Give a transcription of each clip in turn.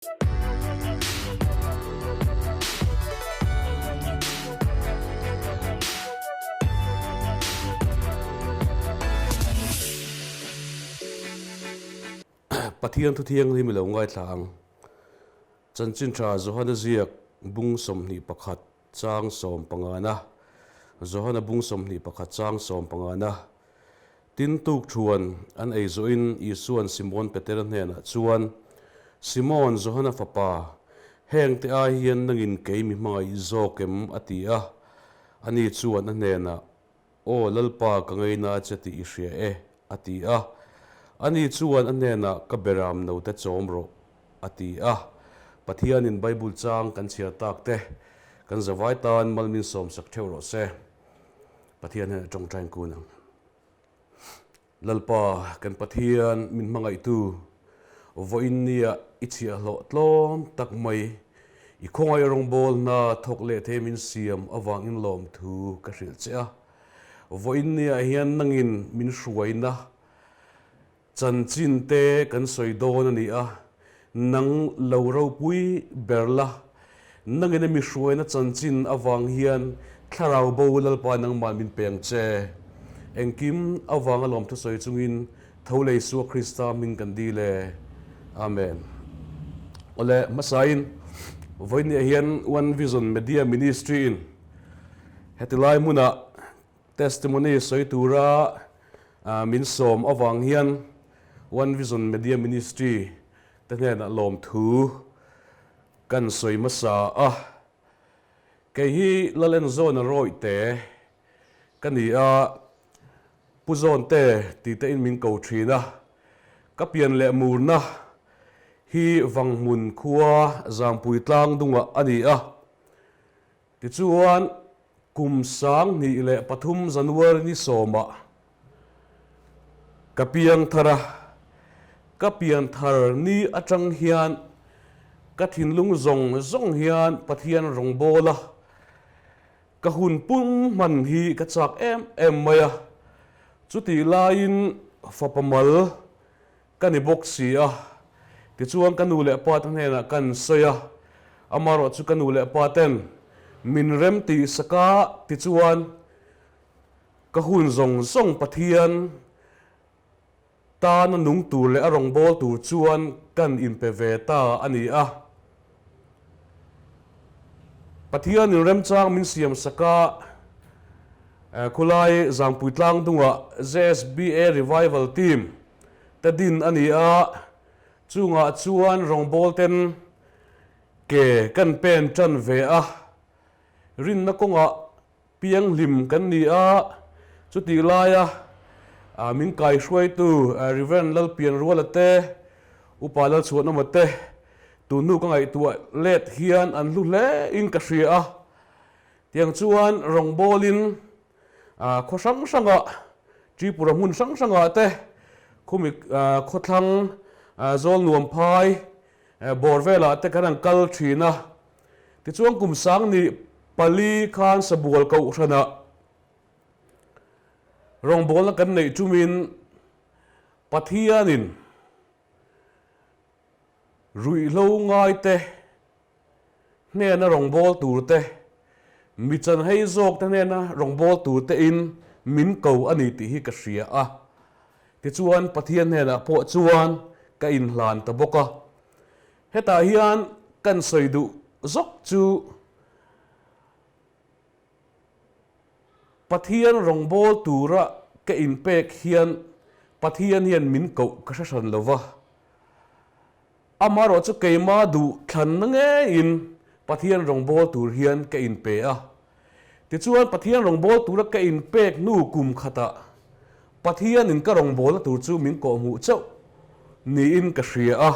Pathian thu thianghlim i lo ngaithla ang. Chanchin tha Johana ziak bung 21 chang 15na Johana bung 21 chang 15na Tin tuk thuan an ei zawhin Isua'n Simon Petera hnenah chuan, Simon, Johana fapa, hengte ai hian nangin kei mi hmangaih zawk em? a ti a. Ani chuan a hnenah, Aw Lalpa, ka ngaina che tih i hria e, a ti a. Ani chuan a hnenah, Ka beram note chawm rawh, a ti a. Pathianin Bible chang kan chhiar tak te, kan zavai tan mal min sawmsak theuh rawh se. Pathian hian a tawngtain kun ang. Lalpa, kan Pathian min hmangaihtu, vawiin nia i chhiahhlawh tlawm tak mai, i khawngaih rawngbawlna thawk leh thei min siam avangin lawmthu ka hrilh che a. Vawiin niah hian nangin min hruaina Chanchin te kan sawi dawn a ni a, nang lo ropui ber la, nangin a mi hruaina chanchin avang hian thlarau bo Lalpa nangmah min peng che. Engkim avanga lawmthu sawi chungin tho lei Isua Krista hming kan dil e. Amen. Awle, hmasain vawiinniah hian One Vision Media Ministry in heti lai hmunah Testimony sawi tura min sawm avang hian One Vision Media Ministry te hnenah lawmthu kan sawi hmasa a. Kei hi Lalenzawna Rawihte ka ni a, Pu Zawnte tih te in min ko thin a. Ka pian leh murna hi Vanghmun khua Zangpui tlang dungah a ni a. Tichuan, kum 2003 January ni sawmah ka piang thar a, ka pian thar ni atang hian ka thinlung zawng zawng hian Pathian rawngbâwl a, ka hun pum hman hi ka chak em em mai a, chutih laiin fapa mal Ka ni bawk si a, tichuan ka nu leh pa te hnenah kan sawi a, amarawh chu ka nu leh pa ten min rem tih sak a, tichuan ka hun zawng zawng Pathian tana nung tur leh a rawngbâwl tur chuan kan inpe ve ta a ni a. Pathianin remchang min siam sak a, khulai Zangpui tlang dungah JSBA Revival Team te din a ni a, chungah chuan rawngbâwl ten ke kan pen ṭan ve a, rinna kawngah pianghlim kan ni a, chutih laia min kaihruaitu Rev. Lalpianruala te, Upa Lalchhuanawma te tun hnu ka ngaihtuah let hian an hlu hle in ka hria a, tiang chuan rawngbawlin khaw hrang hrangah Tripura hmun hrang hrangah te khumi khawthlang Zawlnuam phai bawr velah te kan han kal thin a, tichuan kum 2004 khan Sabual Kohhranah rawngbawlna kan neih tumin Pathianin ruihhlo ngaite hnena rawngbâwl tûrte, mi chanhei zâwkte hnena rawngbâwl tûrtein min ko a ni tih hi ka hria a. Tichuan, Pathian hnenah pawh chuan ka inhlân ta bawk a. Hetah hian kan sawi duh zawk chu Pathian rawngbâwl tûra ka inpêk hian Pathian hian min koh ka hre hran lo va. Amaherawh chu keimah duh thlanna ngeiin Pathian rawngbâwl tûr hian ka inpe a. Tichuan, Pathian rawngbâwl tûra ka inpêk hnu kum khatah Pathianin ka rawngbâwlna tûr chu min kawhhmuh chauh niin ka hria a.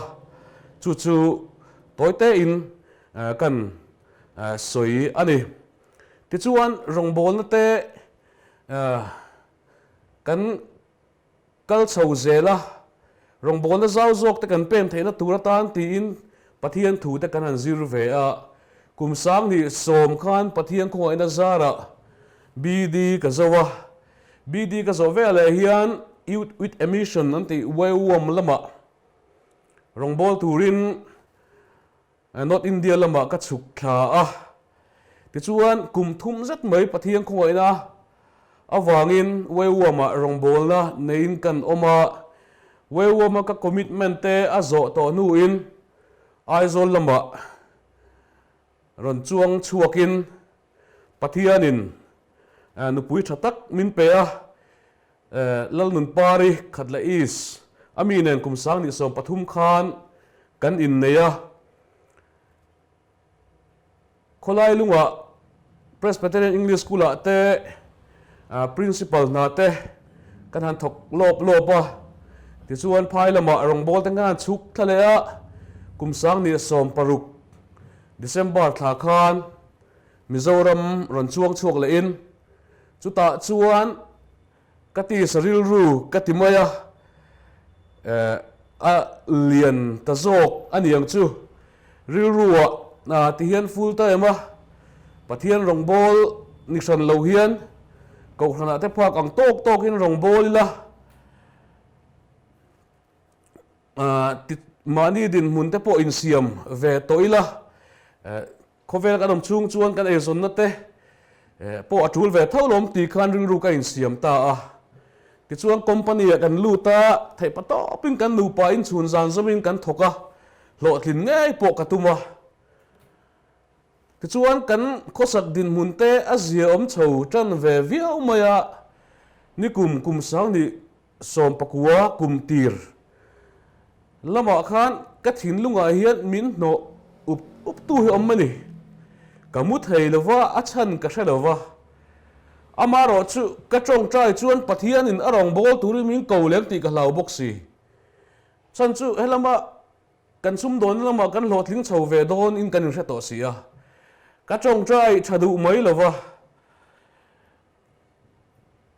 Chu chu tawitein kan sawi a ni. Tichuan, rawngbâwlna te kan kal chho zel a, rawngbâwlna zau zawk te kan pen theihna tur atan tiin Pathian thu te kan han zir ve a. Kum 2010 khan Pathian khawngaihna zarah BD ka zo a, BD ka zawh veleh hian Youth with a Mission an tih YWAM lamah rawngbâwl turin. North India lamah ka chhuk thla a. Tichuan, kum thum zet mai Pathian khawngaihna avangin Weiwam-ah rawngbawlna neiin kan awm a. Weiwam-a ka commitment te a zawh tawh hnuin Aizawl lamah rawn chuang chhuakin Pathianin nupui tha tak min pe a, Lalnunpari Khatla East a mi nen kum 2013 khan kan innei a. Khawlai lungah Presbyterian English School-ah te Principal hna te kan han thawk lawp lawp a, tichuan phai lamah rawngbâwl te kan han chhuk thla leh a, kum 2016 December thla khan Mizoram rawn chuang chhuak lehin chutah chuan Ka tisa rilru ka ti mai a, a lian ta zawk a ni ang chu. Rilruah ti hian full time a, Pathian rawngbâwl ni hran lo hian Kohhranah te phak ang tawk tawkin rawngbâwl ila, ti mahni dinhmun te pawh insiam ve tawh ila. Khawvel kan awm chhung chuan kan eizawnna te pawh a tul ve tho lawm tih khan rilru ka insiam ta a. Tichuan company ah kan lut a, theihpa tawpin kan nupa in chhun zan zawmin kan thawk a, hlawhtlin ngei pawh ka tum a. Tichuan kan khawsak dinhmun te a ziaawm chho tan ve viau mai a, nikum kum 2019 kum tir Lamah khan ka thinlungah hian min hnawh up up tu hi awm a ni. Ka mu thei lo va, a chhan ka hre lo va. Amaherawh chu ka tawngtai chuan Pathianin a rawngbâwl turin min ko leng tih ka hlau bawk si. Chhan chu helama kan sumdawnna lamah kan hlawhtling chho ve dawn in kan inhre tawh si a. Ka tawngtai tha duh mai lo va.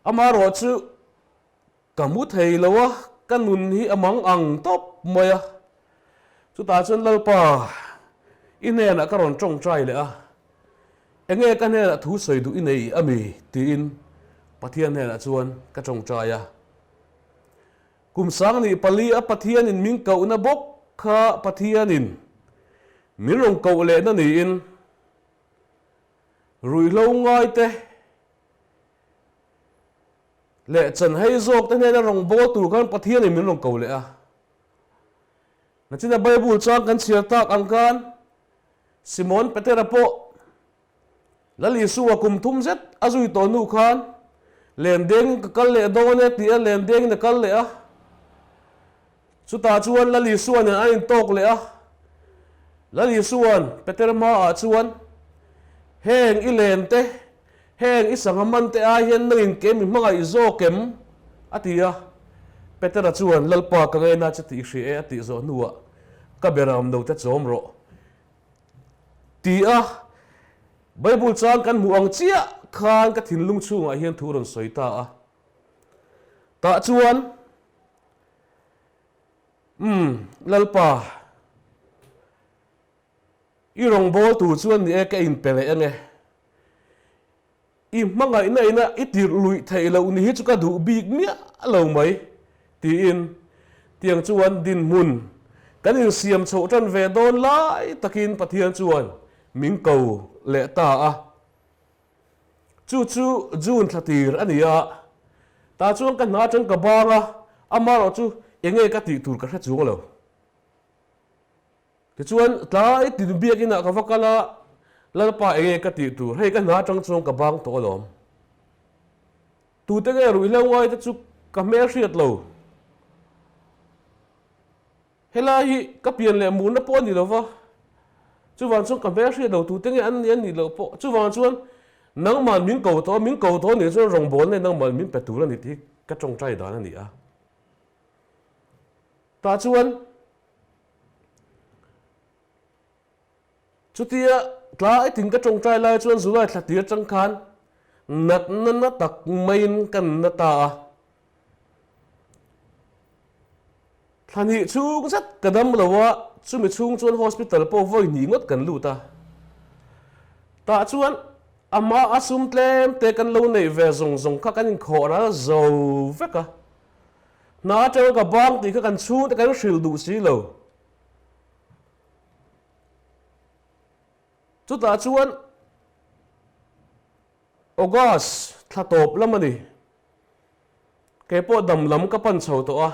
Amaherawh chu. Ka mu thei lo a, ka nun hi a mang ang tawp mai a. Chutah chuan Lalpa, i hnenah ka rawn tawngtai leh a, enge ka hnenah thu sawi duh i nei a mi? tiin Pathian hnenah chuan ka tawngtai a. Kum 24 a Pathianin min kohna bawk kha Pathianin min rawn koh lehna niin ruihhlo ngaite Leh chanhei zawk te hnena rawngbâwl tur khan Pathianin min rawn ko leh a. Nachina Bible chuan kan chhiar tak ang khan Simon Petera pawh Lal Isua kum thum zet a zui tawh hnu khan len dengin ka kal leh dawn e tih a len dengin a kal leh a. Chutah chuan Lal Isua nen an intawk leh a. Lal Isua'n Peter hmaah chuan, Heng i len te, heng i sangha man te ai hian nangin ke mi hmangaih zawk em? a ti a. Petera chuan, Lalpa ka ngaina che tih i hria e a tih zawh hnuah, Ka beram no te chawm rawh ti a. Bible chang kan hmuh ang chiah khan ka thinlung chhungah hian thu rawn sawi ta a. Tah chuan. Umm, Lalpa, i rawngbâwl tur chuan ni e ka inpe leh ang e. I hmangaihna ina i tirh luih theih loh ni hi chu ka duh bik miah lo mai, tiin tiang chuan dinhmun kan insiam chhoh ṭan ve dawn lai takin Pathian chuan min ko leh ta a. Chu chu June thla tir a ni a, tah chuan ka hna atang ka bang a, amaherawh chu eng nge ka tih tur ka hre chuang lo. Tichuan tlai tin biakinah ka va kal a, Lalpa eng nge ka tih tur, hei ka hna atang chuan ka bang tawh alawm. Tute nge ruihhlo ngaite chu ka hmelhriat lo. Helai hi ka pian leh murna pawh a ni lo va, chuvang chuan ka hmel hriat lo tute nge an ni an nih loh pawh, chuvang chuan nangman min ko tawh a, min ko tawh a nih chuan rawngbâwl nei nangman min pe tur a ni tih hi ka tawngtai dan a ni a. Tah chuan chutia tlai tin ka tawngtai lai chuan July thla tir atang khan natna na tak maiin ka na ta a. Thla hnih chhung zet ka dam lo a, chumi chhung chuan hospital pawh vawi hnih ngawt kan lut a. Tah chuan a hma a sum tlem te kan lo neih ve zawng zawng kha kan inkhawh ral zo vek a. Hna atanga ka bang tih kha kan chhungte kan hrilh duh si lo. Chutah chuan August thla tawp lam a ni. Kei pawh dam lam ka pan chho tawh a.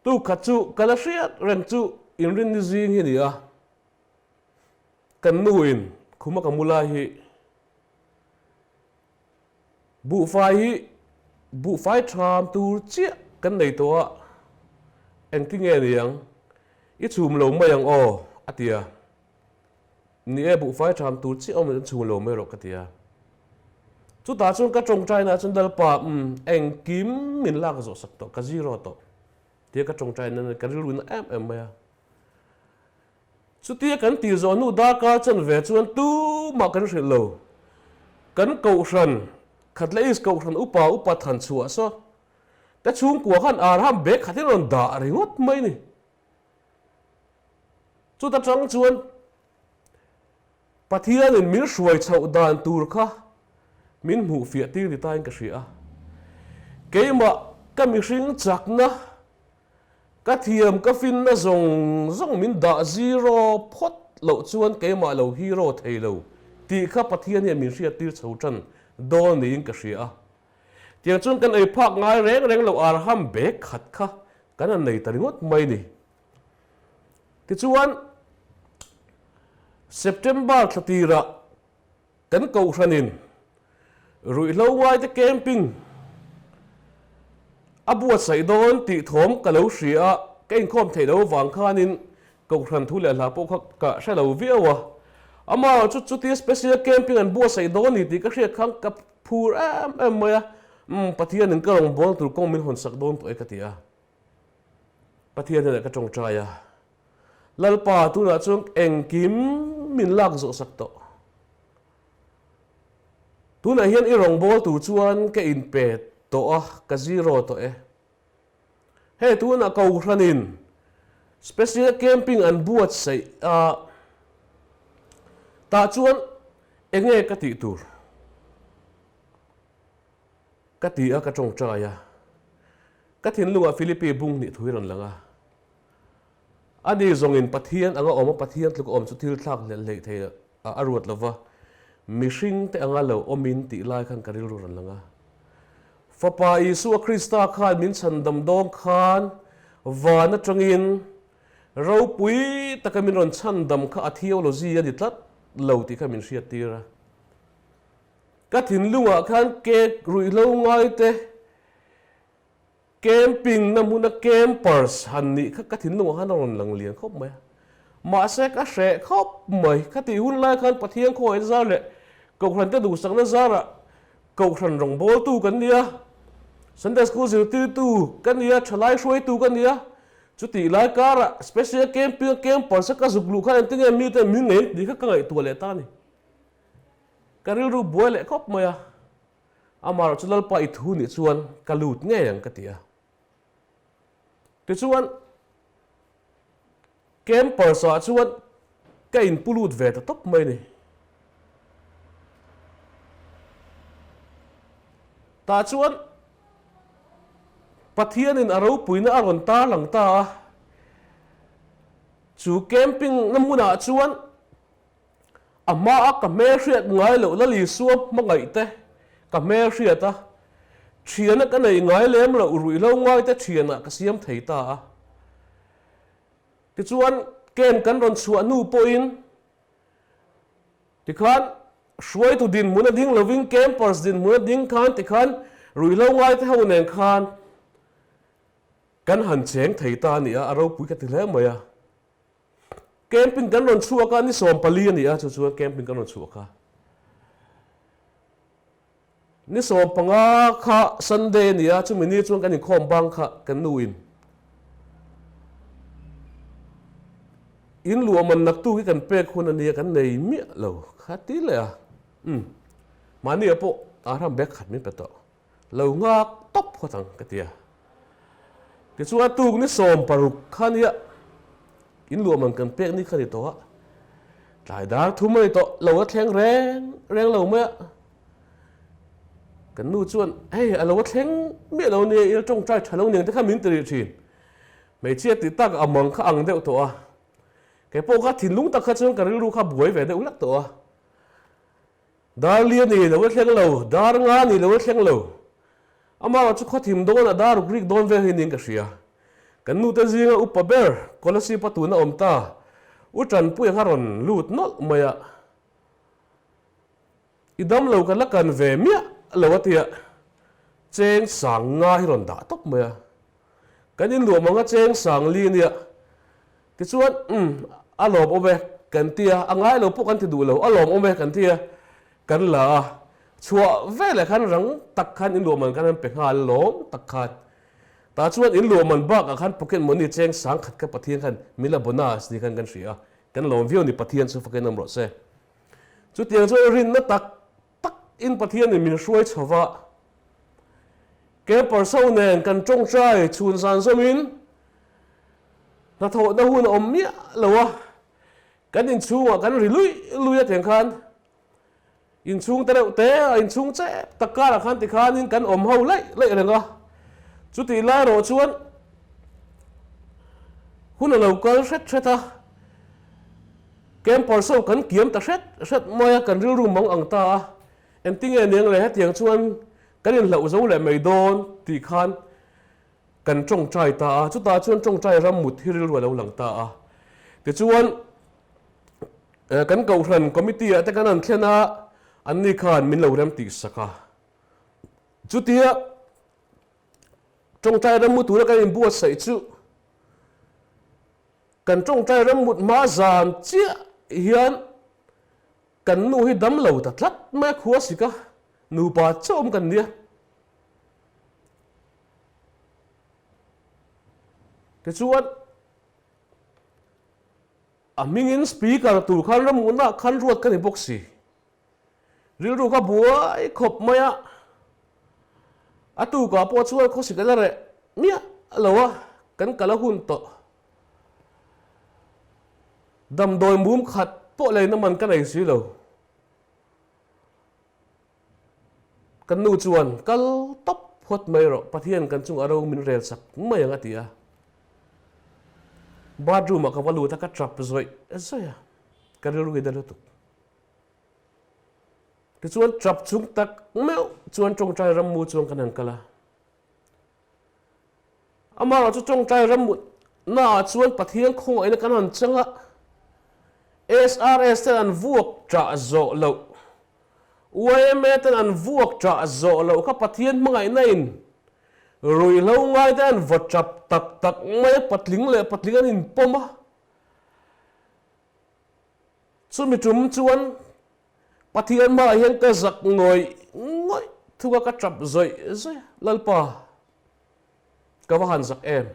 Tukhat chu ka la hriat reng chu inrinni zing hi a ni a. Kan nuin khuma ka mu lai hi Buhfai hi buhfai ṭham tur chiah kan nei tawh a, engtinge niang? I chhum lo mai ang aw, a ti a. Ni e, buhfai ṭham tur chiah awm in chhum lo mai rawh ka ti a. Chutah chuan ka ṭawngṭaina chuan Lalpa, umm, engkim min lak zawh sak tawh, ka zero tawh tia ka ṭawngṭaina ka rilru na em em mai a. Chutia kan tih zawh hnu darkar chanve chuan tumah kan hrilh lo. Kan kohhran, Khatla East kohhran upa upa than chhuah saw te chhungkua khan Arham bag khat in rawn dah ringawt mai ni. Chuta tang chuan Pathianin min hruai chhoh dan tur kha min hmuh fiah tir ni tain ka hria a. Keimah ka mihring chakna Ka thiam ka finna zawng zawng min dah zero phawt loh chuan keimah lo hero thei lo tih kha Pathian hian min hriattir chho tan dawn niin ka hria a. Tiang chuan kan ei phak ngai reng reng lo arham bag khat kha kan han nei ta ringawt mai ni. Tichuan September thla tirah Kan kohhranin ruihhlo ngaite camping a buatsaih dawn tih thawm ka lo hria a, ka inkhawm theih loh avang khanin kohhran thu leh hla pawh kha ka hre lo viau a. Amaherawh chu chutia special camping an buatsaih dawn ni tih ka hriat khan ka phur em em mai a, umm Pathianin ka rawngbâwl tur kawng min hawnsak dawn tawh e ka ti a. Pathian hnenah ka tawngtai a, Lalpa tunah chuan engkim min lak zawh sak tawh. Tunah hian i rawngbâwl tur chuan ka inpe tawh a, ka zero tawh e. Hei tunah Kohhranin Special Camping an buatsaih a, tah chuan enge ka tih tur? Ka ti a, ka tawngtai a. Ka thinlungah Philippi bung hnih thu hi rawn lang a. Ani zawngin Pathian anga awm a, Pathian tluk a awm chu thil thlak hlelh hleih thei a a ruat lo va, mihring te anga lo awmin tih lai khan ka rilru rawn lang a. Fapa Isua Krista khan min chhandam dawng khan van atangin ropui taka min rawn chhandam kha a theology a ni tlat lo tih kha min hriattir a. Ka thinlungah khan cake ruihhlo ngai te, camping na hmuna campers han nih kha ka thinlungah khan a rawn lang lian khawp mai a. Mahse ka hreh khawp mai. Ka tih hun lai khan Pathian khawngaihna zar leh Kohhran te duhsakna zarah Kohhran rawngbawltu kan ni a, Sunday School zirtirtu ka ni a, thalai hruaitu ka ni a. Chutih lai karah special camping a campers a ka zuk luh khan engtinge mite min ngei tih kha ka ngaihtuah leh ta a ni. Ka rilru buai leh khawp mai a, amaherawh chu Lalpa i thu nih chuan ka lut ngei ang ka ti a. Tichuan campers ah chuan ka inpu lut ve ta tawp mai a ni. Tah chuan Pathianin a ropuina a rawn tarlang ta a, chu camping na hmunah chuan A hmaa ka hmelhriat ngai loh Lal Isua hmangaih te ka hmelhriat a, thiana ka nei ngai lem loh ruihhlo ngai te thianah ka siam thei ta a. Tichuan camp kan rawn chhuah hnu pawhin tikhan hruaitu dinhmun a ding lovin campers dinhmun a ding khan tikhan ruihhlo ngai te ho nen khan kan han cheng thei ta a ni a, a ropui ka ti hle mai a. Camping kan rawn chhuak a, ni 14 a ni a, chu chuan camping kan rawn chhuak a. Ni 15 kha Sunday a ni a, chumi ni chuan kan inkhawm bang kha kan nu in in luah man naktu hi kan pek hun a nia kan nei miah lo kha ti leh a. Umm, mahni ah pawh Abraham bag khat min pe tawh. Lo nghak tawp phawt ang ka ti a. Tichuan tuk ni 16 kha nia in luah man kan pek ni kha ni tawh a, tlai dar thum a ni tawh, lo a thleng reng reng lo mai a. Kan nu chuan hei a lo a thleng miah lo nia ila tawngtai tha lo niang te kha min ti rih thin. Hmeichhia tih tak a mang kha ang deuh tawh a. Kei pawh kha thinlung tak kha chuan ka rilru kha buai ve deuh hlek tawh a. Dar li a ni lo a thleng lo, dar nga a ni lo a thleng lo. Amah chu khawthim dawn a dar ruk rik dawn vel hi niin ka hria. Kan nute zinga upa ber Kolasib a tuna awm ta U Tanpuia kha rawn lut nawlh mai a. I dam lo ka la kan ve miah lo a tia cheng sang nga hi rawn dah tawp mai a. Kan inluam anga cheng sang li nia tichuan umm a lawm awm e kan tia a ngai lo pawh kan ti duh lo a lawm awm e kan tia kan la a chhuah veleh khan rang tak khan inluah man khan an pe nghal lawm tak khan tah chuan inluah man bakah khan pocket money cheng sang khat kha Pathian khan min la bonus ni khan kan hria a kan lawm viau ni Pathian chu fakin awm rawh se. Chutiang chuan rinna tak tak in Pathianin min hruai chho va, Camper so nen kan tawngtai chhun zan zawmin hnathawhna hun a awm miah lo a, kan inchhungah kan ri luih luih a tiang khan inchhung te reuh te a inchhung chep tak karah khan tikhanin kan awm ho laih laih reng a, chutih lai erawh chuan hun a lo kal hret hret a. Camper so kan kiam ta hret hret mai a, kan rilru mang ang ta a, engtinge niang le hetiang chuan kan inhlauh zo leh mai dawn tih khan kan tawngtai ta a, chutah chuan tawngtai ram mut hi rilru a lo lang ta a. Tichuan kan kohhran committee ah te kan han thlen a, anni khan min lo rem tih sak a. Chutia tawngtai ram mu tura kan inbuatsaih chu Kan tawngtai ram mut hma zan chiah hian kan nu hi dam lo ta tlat mai a, khua sik a, nupa chauh awm kan nia. Tichuan a hmingin speaker tur khan ram mutnaah khan ruat ka ni bawk si. Rilru kha buai khawp mai a, a tukah pawh chuan khawsik a la reh miah lo a, kan kal a hun tawh. Damdawi mum khat pawh leina man ka nei si lo. Kan nu chuan kal tawp phawt mai rawh, Pathian kan chungah ro min rel sak mai ang a ti a. Bathroom ah ka va lut a, ka tap zawih zawih a, ka rilru hi na lutuk. Tichuan tap chung tak meuh chuan tawngtai rammu chuan kan han kal a. Amaherawh chu tawngtai rammunaah chuan Pathian khawngaihna kan han chang a, SRS ten an vuak ṭah zawh loh, yma ten an vuak ṭah zawh loh kha Pathian hmangaihna in ruihhlo ngai te an vaw ṭap tak tak mai a, patling leh patling an inpawm a. Chumi tum chuan Pathian hmaah hian ka zak ngawih ngawih thung a, ka tap zawih zawih a, Lalpa, ka va han zak em?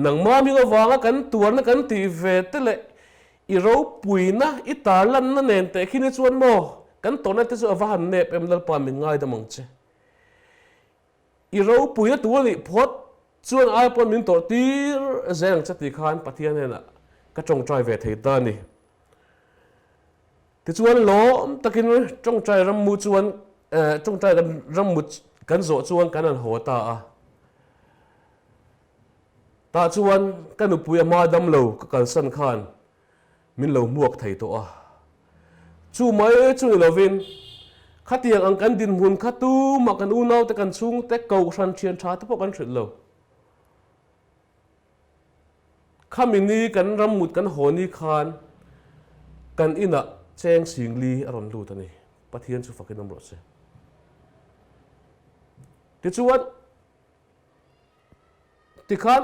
Nangmah hming avanga kan tuarna kan tih ve te leh i ropuina i tarlanna nen teh khi ni chuan maw kan tawrhna te chu a va han nep em, Lalpa min ngaidam ang che. I ropui a tu a nih phawt chuan ai pawn min tawrh tir zel ang che tih khan Pathian hnenah ka tawngtai ve thei ta a ni. Tichuan lawm takin tawngtai rammu chuan tawngtai rammu kan zawh chuan kan han haw ta a. Tah chuan ka nupui a hma dam lo ka kalsan khan min lo hmuak thei tawh a. Chu mai chu ni lovin, khatiang ang kan dinhmun kha tumah kan unaute, kan chhungte, kohhran thian tha te pawh kan hrilh lo. Khami ni kan rammut kan haw ni khan kan inah cheng singli a rawn lut a ni. Pathian chu fakin awm rawh se. Tichuan, Tikhan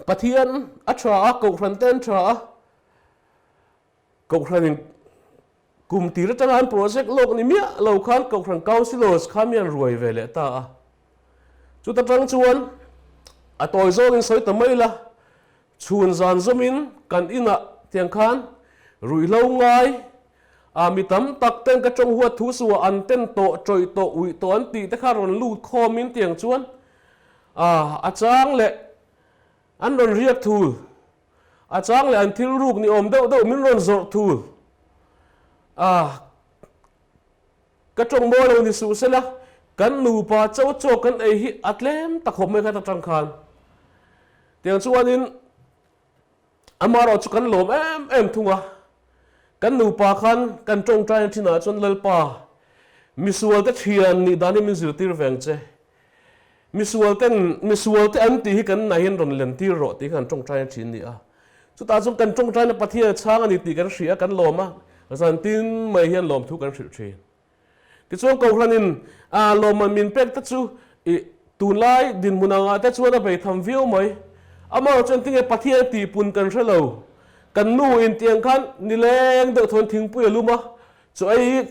Pathian a tha a, Kohhran te an tha a, Kohhranin kum tir atanga an project lawk ni miah lo khan Kohhran Councillors kha mi an ruai ve leh ta a. Chuta tang chuan a tawi zawngin sawi ta mai la, chhun zan zawmin kan inah tiang khan ruihhlo ngai A mi tam tak ten ka tawng huat thu suh a, an ten tawh, tawih tawh, uih tawh an tih te kha rawn lut khawmin tiang chuan a a chang leh an rawn riak thul, a chang leh an thil ruk ni awm deuh deuh min rawn zawrh thul. A ka tawng mawi lo ni suh sela, kan nupa cho chaw kan ei hi a tlem ta khawp mai kha ta tang khan. Tiang chuanin. Amaherawh chu kan lawm em em thung a, kan nupa khan kan tawngtaina thinah chuan Lalpa, misualte thian nih dan hi min zirtir veng che. Misualten, misualte an tih hi kan nai hian rawn len tir rawh tih kha kan tawngtaina thin ni a. Chutah chuan kan tawngtaina Pathian a chhang a ni tih kan hria a, kan lawm a, zantin mai hian lawmthu kan hrilh thin. Tichuan Kohhranin lawmman min pek te chu ih tunlai dinhmun angah te chuan a beitham viau mai. Amaherawh chuan tinge Pathian tihpun kan hre lo. Kan nu in tiang khan nileng deuh thawn thingpui a lum a, chu ei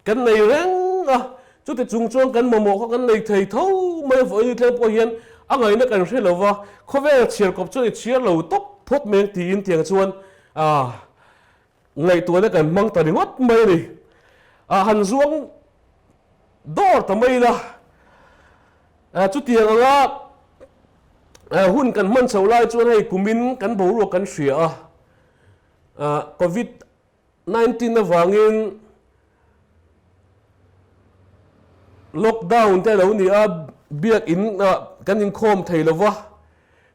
kan nei reng a, chuti chung chuan kan mamawh kha kan nei thei tho mai a, vawiin thleng pawh hian a ngaihna kan hre lo va, khawvel chhiar kawp chuan i chhiar lo tawp phawt mai ang tiin tiang chuan Ngaihtuahna kan hmang ta ringawt mai a ni. A han zuang dawr ta mai ila, chutiang anga hun kan hman chho lai chuan hei kumin kan boruak kan hria a, Covid 19 avangin lockdown te a lo ni a, biakin kan inkhawm thei lo va,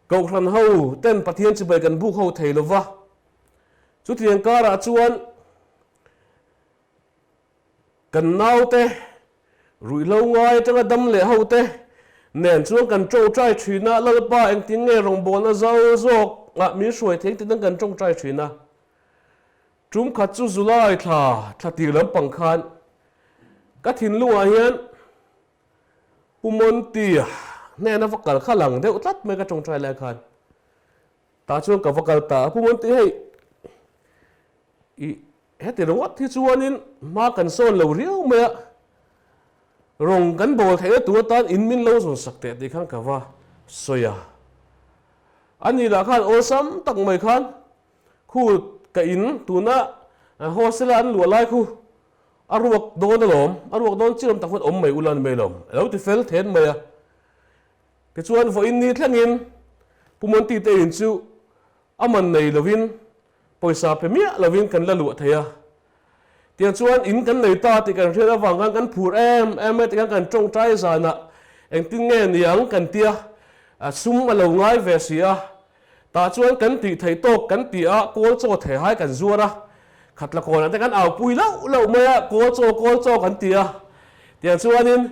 Kohhran ho ten Pathian chibai kan buk ho thei lo va. Chutiang karah chuan kan naute ruihhlo ngai atanga dam leh hote nen chuan kan tawngtai thin a, Lalpa engtin nge rawngbawlna zau zawk ah min hruai thei engtin kan tawngtai thin a. Tum khat chu July thla thla tir lampang khan ka thinlungah hian Pu Monty-a hnena va kal kha lang deuh tlat mai ka tawngtai lai khan. Tah chuan ka va kal ta a, Pu Monty hei i heti ringawt hi chuanin hma kan sawn lo riau mai a, rawng kan bawl theihna tur atan in min lo zawn sak teh tih khan ka va sawi a. Ani lah khan awlsam tak mai khan khu ka in tuna hostel a an luah lai khu a ruak dawn alawm, a ruak dawn chiram tak khan awm mai ula ni mai lo, a lo ti fel then mai a. Tichuan vawiin ni thlengin Pu Monty te in chu a man nei lovin pawisa pe miah lovin kan la luah thei a. Tiang chuan in kan nei ta tih kan hriat avang khan kan phur em em mai tikhan kan tawngtai zanah engtin nge niang kan tia sum a lo ngai ve si a. Tah chuan kan tih theih tawk kan ti a, kawl chaw thei hai kan zuar a, khatla kawnah te kan aupui lauh lauh mai a, kawl chaw kawl chaw kan ti a. Tiang chuanin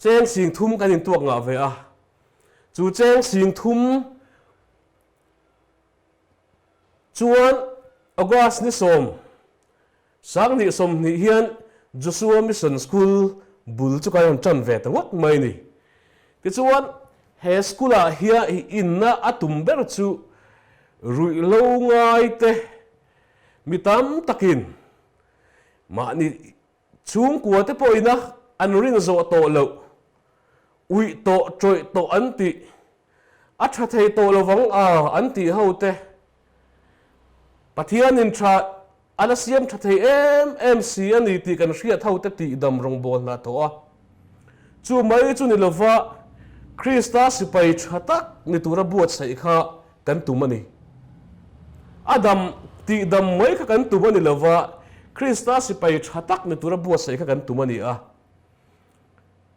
Cheng sing thum kan intuak ngah ve a, chu cheng sing thum chuan August ni sawm, sanghnih 20 hian Joshua Mission School bul chu kan rawn tan ve ta ngawt mai ni. Tichuan he school ah hian inna a tum ber chu ruihhlo ngai te mi tam takin mahni Chhungkua te pawhin a an rin zawh tawh loh, uih tawh, tawih tawh an tih, a tha thei tawh lovang a an tih ho te Pathianin tha a la siam tha thei em em si a ni tih kan hriat ho te tihdam rawngbâwl hna tawh a. Chu mai chu ni lova Krista sipai tha tak ni tura buatsaih kha kan tum a ni. A dam tih dam mai kha kan tum a ni lo va, Krista sipai tha tak ni tura buatsaih kha kan tum a ni a.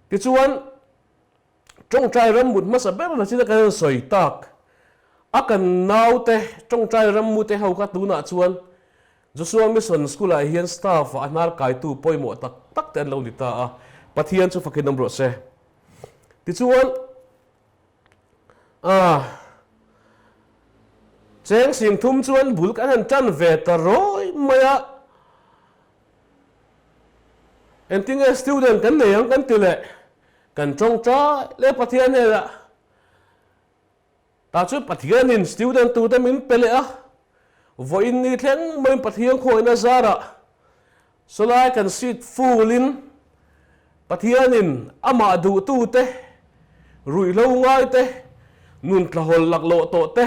Tichuan, tawngtai rammut hmasa ber na china kan rawn sawi tak a kan naute tawngtai rammute ho kha tunah chuan Joshua Mission School-ah hian staff-ah a hnar kaitu pawimawh tak tak te an lo ni ta a, Pathian chu fakin awm rawh se. Tichuan, A cheng sing thum chuan bul kan han tan ve ta rawi mai a, engtinge student kan nei ang kan ti leh kan tawngtai leh Pathian hnenah tah chuan Pathianin student tute min pe leh a, vawiin ni thleng maiin Pathian khawihna zarah Sawlai kan seat full in Pathianin amah duhtute, ruihhlo ngaite, nun tlahawl laklawh tawh te,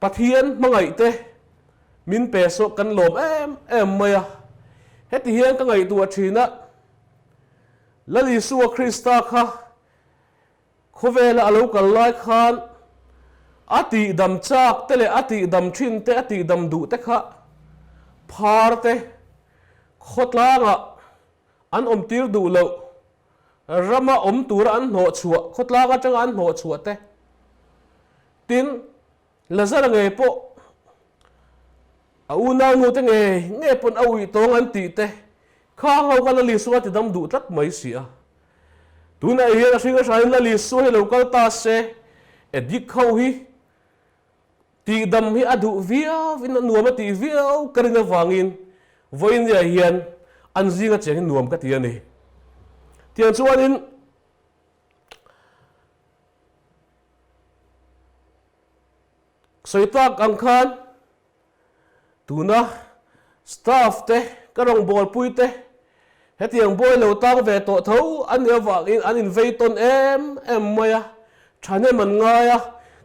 Pathian hmangaih te min pe sawh kan lawm em em mai a. Heti hian ka ngaihtuah thin a, Lal Isua Krista kha Khawvela a lo kal lai khan a tihdam chak te leh a tihdam thin te, a tihdam duh te kha phar te khawtlangah an awm tir duh loh, rama awm tura an hnawhchhuah, khawtlang atanga an hnawhchhuah te. Tin. Lazara ngei pawh a unaunu te ngei ngei pawn a uih tawng an tih te khang ho kha Lal Isua ti dam duh tlat mai si a. Tunah hian a hring a hrain Lal Isua hi lo kal ta se, addict ho hi Tihdam hi a duh viau in a nuam a tih viau ka rin avangin vawinia hian an zinga cheng hi nuam ka ti a ni. Tiang chuanin sawi tak ang khan Tuna staff te, ka rawngbawlpui te hetiang buai lo tang ve tawh tho an nih avangin an invei tawn em em mai a, thahnem an ngai a,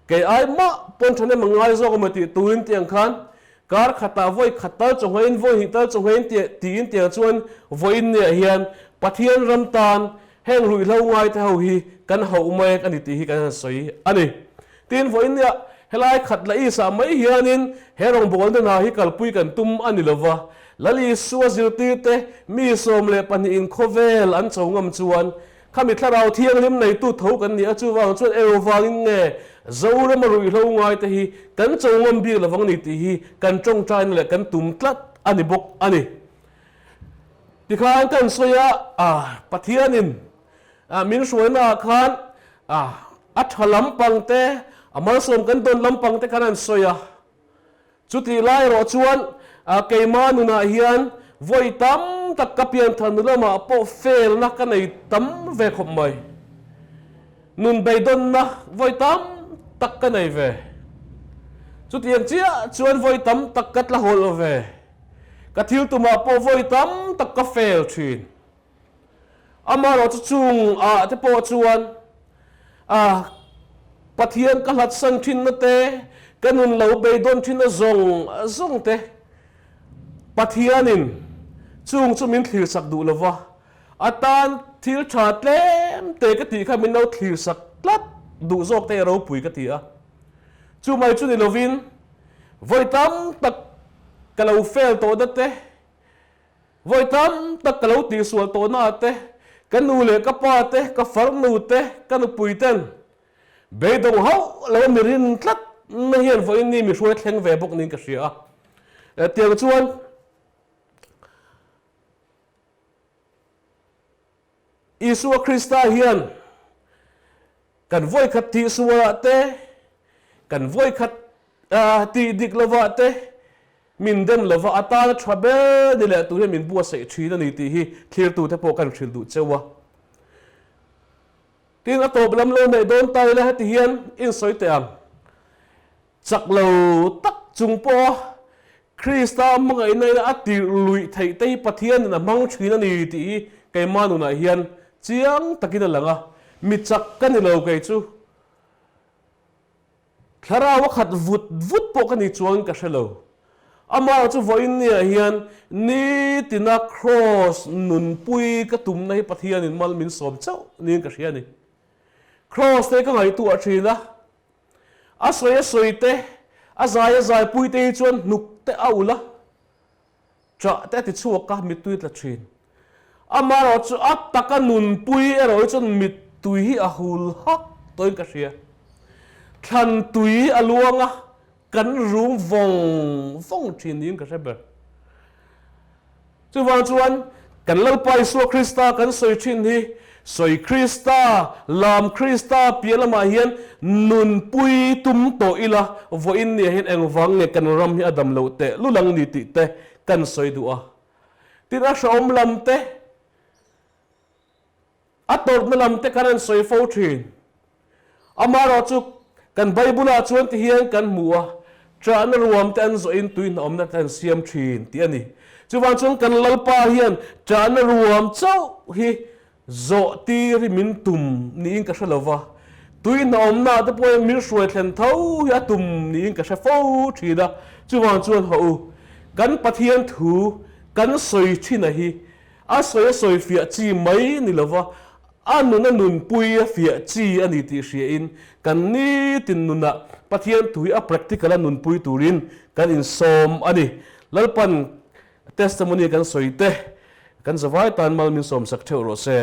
kei ai mah pawn thahnem an ngai zawk emaw tih turin tiang khan kar khatah vawi khat tal chawhngaiin vawi hnih tal chawhngaiin tiin tiang chuan vawiin niah hian Pathian ram tan heng ruihhlo ngaite ho hi kan hauh mek a ni tih hi kan han sawi a ni. Tin, vawiin nia helai khat la Isah mai hianin he rawngbawlna hna hi kalpui kan tum a ni lova, Lal Isua zirtirte mi 12 in khawvel an cho ngam chuan khami thlarau thianghlim neitu tho kan ni a, chuvang chuan eng vangin nge Zorama ruihhlo ngaite hi kan cho ngam bik lovang ni tih hi kan tawngtaina leh kan tum tlat a ni bawk a ni. Tikhan kan sawi a, Pathianin Min hruaina ah khan a tha lampang te, a malsawm kan dawn lampang te khan an sawi a. Chutih lai erawh chuan keima nunah hian vawi tam tak ka pianthar nu lamah pawh felna ka nei tam ve khawp mai. Nun beidawnna vawi tam tak ka nei ve. Chutiang chiah chuan vawi tam tak ka tla hawlh ve. Ka thil tumah pawh vawi tam tak ka fel thin. Amaherawh chu chung ah te pawh chuan ah Pathian ka hlatsan thinna te, ka nun lo beidawn thinna zawng zawng te Pathianin chung chu min thlirsak duh lova, a tan thil tha tlem te ka tih kha min lo thlirsak tlat duh zawk te a ropui ka ti a. Chu mai chu ni lovin vawi tam tak ka lo fail tawhna te, Vawi tam tak ka lo tihsual tawhna te, ka nu leh ka pa te, ka farnu te, ka nupui ten beidawng hauh lo mi rin tlat na hian vawiin ni mi hruai thleng ve bawk niin ka hria a. Tiang chuan Isua Krista hian kan vawikhat tihsualah te, kan vawikhat tih dik lovah te min dem lova a tana tha ber ni leh tur hian min buatsaih thin a ni tih hi thlirtute pawh kan hrilh duh cheu a. Tin, a tawp lam lo neih dawn ta ila heti hian insawi teh ang. Chak lo tak chung pawha Krista hmangaihna ina a tirh luih theih te hi Pathianin a hmang thin a ni tih hi keimah nunah hian chiang takin a lang a. Mi chak ka ni lo kei chu. Thlarau a khat vut vut pawh ka ni chuangin ka hre lo. Amah chu vawiin niah hian nitina Kraws nunpui ka tumna hi Pathianin mal min sawm chauh niin ka hria a ni. Kraws te ka ngaihtuah thin a, a sawi a sawi te, a zai a zaipui te hi chuan hnuk te a ulh a, Ṭah te a ti chhuak a, mittui a tla ṭhin. Amaherawh chu a taka nunpui erawh hi chuan mittui hi a hul hak tawhin ka hria. Thlan tui a luang a, kan rum vawng vawng ṭhin niin ka hre ber. Chuvang chuan kan Lalpa Isua Krista kan sawi ṭhin hi Sawi Krista, lam Krista piah lamah hian nunpui tum tawh ila, vawiin nia hian engvang nge kan ram hi a dam loh teh lul ang ni tih te kan sawi duh a. Tin, a hrehawm lam te, a tawrhna lam te khan an sawi fo thin. Amaherawh chu kan Bible-ah chuan ti hian kan hmu a, ṭahna ruam te an zawhin tui hnawmna te an siam ṭhin tih a ni. Chuvang chuan kan Lalpa hian ṭahna ruam chauh hi zawh tir hi min tum niin ka hre lo va, tui hnawmna te pawh hian min hruai thlen tho hi a tum niin ka hre fo ṭhin a. Chuvang chuan hawh u, kan Pathian thu kan sawi ṭhina hi a sawi a sawi fiah chi mai ni lo va, A nun a nunpui a fiah chi a ni tih hriain kan nitin nunah Pathian thu hi a practical a nunpui turin kan insawm a ni. Lalpan testimony kan sawi te kan zavai tan mal min sawmsak theuh rawh se.